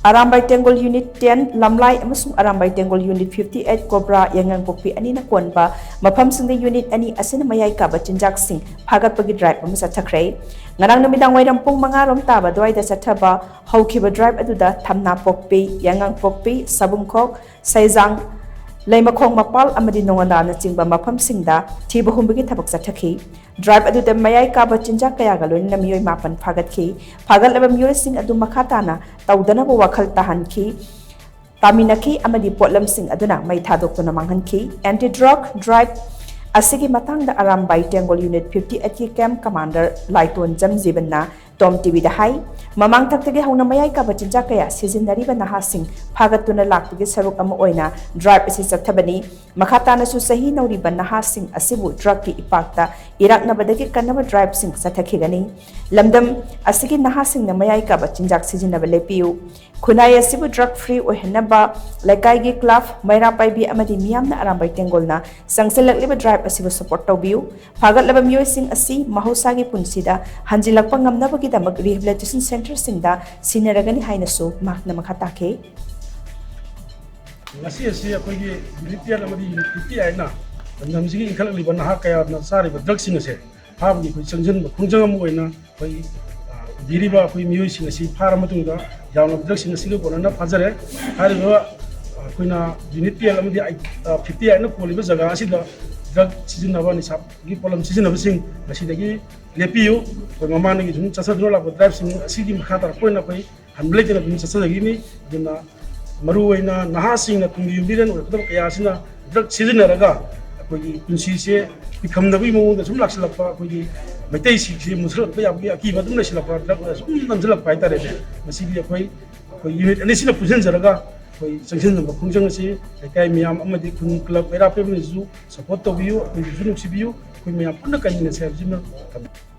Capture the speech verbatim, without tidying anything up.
Arambai Tenggol Unit ten Lamlai ꯑꯃꯁꯨꯡ Arambai Tenggol Unit fifty eight cobra ꯌꯥꯏꯉꯪꯄꯣꯛꯄꯤ ꯑꯅꯤꯅ ꯀꯣꯟꯕ ꯃꯐꯝꯁꯤꯡꯗ unit ꯑꯅꯤ ꯑꯁꯤꯅ ꯃꯌꯥꯏ ꯀꯥꯕ ꯆꯤꯟꯖꯥꯛꯁꯤꯡ ꯐꯥꯒꯠꯄꯒꯤ drive ꯑꯃ ꯆꯠꯊꯈ꯭ꯔꯦ꯫ ꯉꯔꯥꯡ ꯅꯨꯃꯤꯗꯥꯡ ꯋꯥꯏꯔꯝ ꯄꯨꯡ ꯃꯉꯥ ꯔꯣꯝ ꯇꯥꯕ ꯑꯗꯨꯋꯥꯏꯗ ꯆꯠꯊꯕ ꯍꯧꯈꯤꯕ drive ꯑꯗꯨꯗ ꯊꯝꯅꯥꯄꯣꯛꯄꯤ, ꯌꯥꯏꯉꯪꯄꯣꯛꯄꯤ, ꯁꯕꯨꯝꯈꯣꯛ, ꯁꯩꯖꯥꯡ, ꯂꯩꯃꯈꯣꯡ ꯃꯄꯥꯜ ꯑꯃꯗꯤ ꯅꯣꯡꯉꯥꯟꯗꯥꯅꯆꯤꯡꯕ ꯃꯐꯝꯁꯤꯡꯗ ꯊꯤꯕ ꯍꯨꯝꯕꯒꯤ ꯊꯕꯛ ꯆꯠꯊꯈꯤ꯫ Drive ꯑꯗꯨꯗ ꯃꯌꯥꯏ ꯀꯥꯕ ꯆꯤꯟꯖꯥꯛ ꯀꯌꯥꯒ ꯂꯣꯏꯅꯅ ꯃꯤꯑꯣꯏ ꯃꯥꯄꯟ ꯐꯥꯒꯠꯈꯤ꯫ ꯐꯥꯒꯠꯂꯕ ꯃꯤꯑꯣꯏꯁꯤꯡ ꯑꯗꯨ ꯃꯈꯥ ꯇꯥꯅ ꯇꯧꯗꯅꯕ ꯋꯥꯈꯜ ꯇꯥꯍꯟꯈꯤ, ꯇꯥꯃꯤꯟꯅꯈꯤ ꯑꯃꯗꯤ ꯄꯣꯠꯂꯝꯁꯤꯡ ꯑꯗꯨꯅ ꯃꯩ ꯊꯥꯗꯣꯛꯇꯨꯅ ꯃꯥꯡꯍꯟꯈꯤ꯫ Anti drug drive ꯑꯁꯤꯒꯤ ꯃꯇꯥꯡꯗ Arambai Tenggol Unit fifty eight ꯀꯤ camp commander ꯂꯥꯏꯇꯣꯟꯖꯝ ꯖꯤꯕꯟꯅ Tom TVꯗ ꯍꯥꯏ꯫ ꯃꯃꯥꯡꯊꯛꯇꯒꯤ ꯍꯧꯅ ꯃꯌꯥꯏ ꯀꯥꯕ ꯆꯤꯟꯖꯥꯛ ꯀꯌꯥ ꯁꯤꯖꯤꯟꯅꯔꯤꯕ ꯅꯍꯥꯁꯤꯡ ꯐꯥꯒꯠꯇꯨꯅ ꯂꯥꯛꯄꯒꯤ ꯁꯔꯨꯛ ꯑꯃ ꯑꯣꯏꯅ drive ꯑꯁꯤ ꯆꯠꯊꯕꯅꯤ꯫ ꯃꯈꯥ ꯇꯥꯅꯁꯨ ꯆꯍꯤ ꯅꯧꯔꯤꯕ ꯅꯍꯥꯁꯤꯡ ꯑꯁꯤꯕꯨ drugꯀꯤ ꯏꯄꯥꯛꯇ ꯏꯔꯛꯅꯕꯗꯒꯤ ꯀꯟꯅꯕ driveꯁꯤꯡ ꯆꯠꯊꯈꯤꯒꯅꯤ꯫ ꯂꯝꯗꯝ ꯑꯁꯤꯒꯤ ꯅꯍꯥꯁꯤꯡꯅ ꯃꯌꯥꯏ ꯀꯥꯕ ꯆꯤꯟꯖꯥꯛ ꯁꯤꯖꯤꯟꯅꯕ ꯂꯦꯞꯄꯤꯌꯨ꯫ ꯈꯨꯟꯅꯥꯏ ꯑꯁꯤꯕꯨ drug free ꯑꯣꯏꯍꯟꯅꯕ ꯂꯩꯀꯥꯏꯒꯤ club, ꯃꯩꯔꯥ ꯄꯥꯏꯕꯤ ꯑꯃꯗꯤ ꯃꯤꯌꯥꯝꯅ ꯑꯔꯥꯝꯕꯥꯏ ꯇꯦꯡꯒꯣꯜꯅ ꯆꯪꯁꯤꯜꯂꯛꯂꯤꯕ drive ꯑꯁꯤꯕꯨ support ꯇꯧꯕꯤꯌꯨ꯫ ꯐꯥꯒꯠꯂꯕ ꯃꯤꯑꯣꯏꯁꯤꯡ ꯑꯁꯤ ꯃꯍꯧꯁꯥꯒꯤ ꯄꯨꯟꯁꯤꯗ ꯍꯟꯖꯤꯜꯂꯛꯄ ꯉꯝꯅꯕꯒꯤꯗꯃꯛ rehabilitation centreꯁꯤꯡꯗ ꯁꯤꯟꯅꯔꯒꯅꯤ ꯍꯥꯏꯅꯁꯨ ꯃꯍꯥꯛꯅ ꯃꯈꯥ ꯇꯥꯈꯤ꯫ ꯉꯁꯤ ꯑꯁꯤ ꯑꯩꯈꯣꯏꯒꯤ Unit ten ꯑꯃꯗꯤ Unit fifty eight ꯍꯥꯏꯅ ꯂꯝꯗꯝꯁꯤꯒꯤ ꯏꯟꯈꯠꯂꯛꯂꯤꯕ ꯅꯍꯥ ꯀꯌꯥꯅ ꯆꯥꯔꯤꯕ drugꯁꯤꯡ ꯑꯁꯦ ꯐꯥꯕꯒꯤ ꯑꯩꯈꯣꯏ ꯆꯪꯁꯤꯟꯕ ꯈꯣꯡꯖꯪ ꯑꯃ ꯑꯣꯏꯅ ꯑꯩꯈꯣꯏ, ꯑ, ꯏꯕꯤꯔꯤꯕ ꯑꯩꯈꯣꯏ ꯃꯤꯑꯣꯏꯁꯤꯡ ꯑꯁꯤ ꯐꯥꯔ ꯃꯇꯨꯡꯗ ꯌꯥꯝꯅ drugꯁꯤꯡ ꯑꯁꯤꯒ ꯀꯣꯟꯅꯅ ꯐꯥꯖꯔꯦ꯫ ꯍꯥꯏꯔꯤꯕ, ꯑ, ꯑꯩꯈꯣꯏꯅ Unit ten ꯑꯃꯗꯤ, ꯑ, fifty eight ꯍꯥꯏꯅ ꯀꯣꯜꯂꯤꯕ ꯖꯒꯥ ꯑꯁꯤꯗ drug ꯁꯤꯖꯤꯟꯅꯕ, ꯅꯤꯁꯥꯒꯤ ꯄꯣꯠꯂꯝ ꯁꯤꯖꯤꯟꯅꯕꯁꯤꯡ ꯉꯁꯤꯗꯒꯤ ꯂꯦꯞꯄꯤꯌꯨ꯫ ꯑꯩꯈꯣꯏ ꯃꯃꯥꯡꯗꯒꯤ ꯁꯨꯝ ꯆꯠꯊꯗꯨꯅ ꯂꯥꯛꯄ driveꯁꯤꯡ ꯑꯁꯤꯒꯤ ꯃꯈꯥ ꯇꯥꯔꯛꯄ ꯑꯣꯏꯅ ꯑꯩꯈꯣꯏ ꯍꯟꯕ ꯂꯩꯇꯅ ꯑꯗꯨꯝ ꯆꯠꯆꯖꯈꯤꯅꯤ꯫ ꯑꯗꯨꯅ ꯃꯔꯨꯑꯣꯏꯅ ꯅꯍꯥꯁꯤꯡꯅ ꯇꯨꯡꯒꯤ ꯌꯨꯝꯕꯤꯔꯦꯟ ꯑꯣꯏꯔꯛꯀꯗꯕ ꯀꯌꯥ ꯑꯁꯤꯅ drug ꯁꯤꯖꯤꯟꯅꯔꯒ ꯑꯩꯈꯣꯏꯒꯤ ꯄꯨꯟꯁꯤꯁꯦ ꯈꯝꯗꯕꯒꯤ ꯃꯑꯣꯡꯗ ꯁꯨꯝ ꯂꯥꯛꯁꯤꯜꯂꯛꯄ, ꯑꯩꯈꯣꯏꯒꯤ ꯃꯩꯇꯩꯁꯤꯡꯁꯦ ꯃꯨꯁꯜꯂꯛꯄ ꯌꯥꯕꯒꯤ ꯑꯀꯤꯕ ꯑꯗꯨꯝ ꯂꯩꯁꯤꯜꯂꯛꯄ, drugꯅ ꯁꯨꯝ ꯅꯝꯁꯤꯜꯂꯛꯄ ꯍꯥꯏꯇꯥꯔꯦꯅꯦ꯫ ꯃꯁꯤꯒꯤ ꯑꯩꯈꯣꯏ, ꯑꯩꯈꯣꯏ unit ꯑꯅꯤꯁꯤꯅ ꯄꯨꯟꯁꯤꯟꯖꯔꯒ ꯑꯩꯈꯣꯏ ꯆꯪꯁꯤꯟꯅꯕ ꯈꯣꯡꯖꯪ ꯑꯁꯤ ꯂꯩꯀꯥꯏ ꯃꯌꯥꯝ ꯑꯃꯗꯤ ꯈꯨꯟ club ꯃꯩꯔꯥ ꯄꯥꯏꯕꯤꯅꯁꯨ support ꯇꯧꯕꯤꯌꯨ, ꯑꯩꯈꯣꯏꯕꯨꯁꯨ ꯅꯨꯡꯁꯤꯕꯤꯌꯨ, ꯑꯩꯈꯣꯏ ꯃꯌꯥꯝ ꯄꯨꯟꯅ ꯀꯟꯃꯤꯟꯅꯁꯦ ꯍꯥꯏꯕꯁꯤꯃ ꯊꯝꯖꯒꯦ꯫